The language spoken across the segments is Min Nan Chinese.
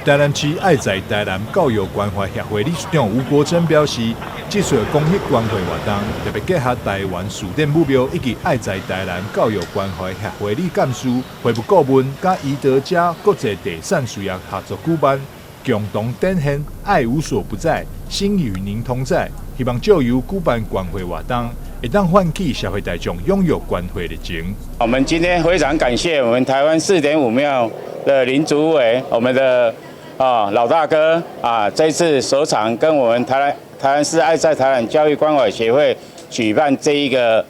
台南市愛在台南教育關懷協會理事長吳國楨表示，這次公益關懷活動特別結合台灣士典武廟以及愛在台南教育關懷協會理監事、會務顧問佮宜德家國際地善事業合作舉辦，共同展現愛無所不在，心與您同在。希望藉由舉辦關懷活動，會當喚起社會大眾踴躍關懷熱情。我們今天非常感謝我們台灣士典武廟的林主委，我們的老大哥啊，這次首場跟我們台南市愛在台南教育關懷協會舉辦這一個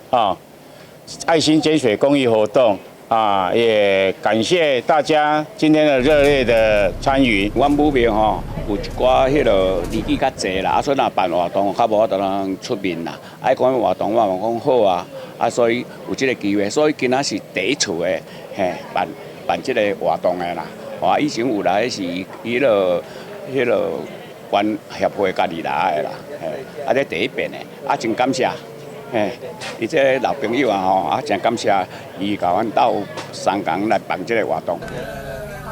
愛心捐血公益活動啊，也感謝大家今天的熱烈的參與。阮武廟吼有一寡彼个年紀較濟啦，啊，所以若辦活動較無法度通出面啦。愛講活動我嘛講好啊，啊，所以有這個機會，所以今仔是第一次的嘿辦這個活動的啦。哇，以前有來是彼个關協會家己來的啦，嘿，啊，這第一遍的，啊，真感謝，嘿，伊這個老朋友啊吼，啊，真感謝伊共阮鬥相共來辦這個活動。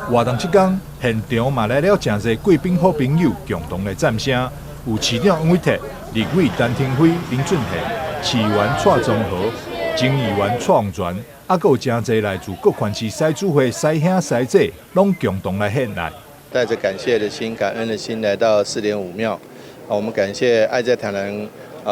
活動這工，現場嘛來了誠濟貴賓好朋友共同來讚聲，有市長黃偉哲、立委陳亭妃、林俊憲、市議員蔡宗和、前議員蔡旺全，啊，閣有誠濟來自各縣市獅子會師兄師姐，攏共同來獻愛。帶著感謝的心、感恩的心來到士典武廟，啊，我們感謝愛在台南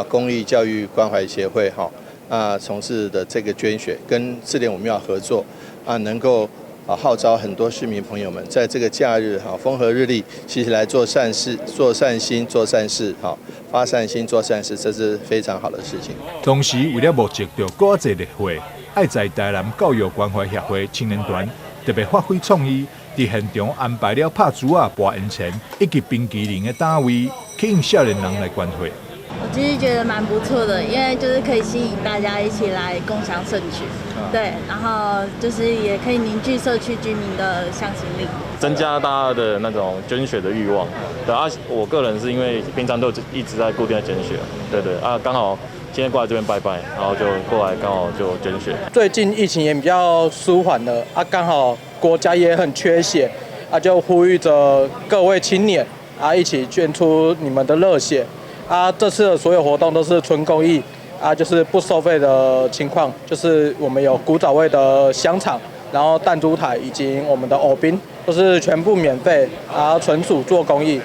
公益教育關懷協會哈啊從事的這個捐血，跟士典武廟合作啊，能夠號召很多市民朋友們在這個假日哈風和日麗，其實來做善事、做善心、做善事，哈發善心、做善事，這是非常好的事情。同時，為了募集著閣較濟熱血，愛在台南教育關懷協會青年團特別發揮創意，佇現場安排了拍珠仔、撥煙錢以及冰淇淋的攤位，吸引少年人來捐血。我其實覺得蠻不錯的，因為就是可以吸引大家一起來共襄盛舉，對，然後就是也可以凝聚社區居民的向心力，增加大家的那種捐血的慾望。對啊，我個人是因為平常都一直在固定在捐血，對對啊，剛好今天過來這邊拜拜，然後就過來剛好就捐血。最近疫情也比較舒緩了，啊，剛好國家也很缺血，啊，就呼籲着各位青年啊，一起捐出你們的熱血。啊，這次的所有活動都是純公益，啊，就是不收費的情況，就是我們有古早味的香腸，然後彈珠台以及我們的藕冰，都是全部免費，啊，純屬做公益。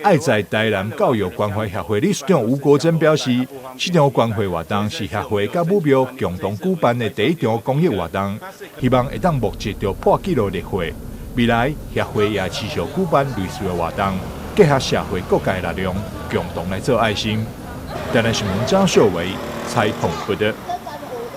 愛在台南教育關懷協會理事長吳國楨表示，這場關懷活動是協會佮武廟共同舉辦的第一場公益活動，希望會當募集著破紀錄熱血。未來協會也持續舉辦類似的活動，結合社會各界力量，共同來做愛心。台南新聞張秀偉採訪報導。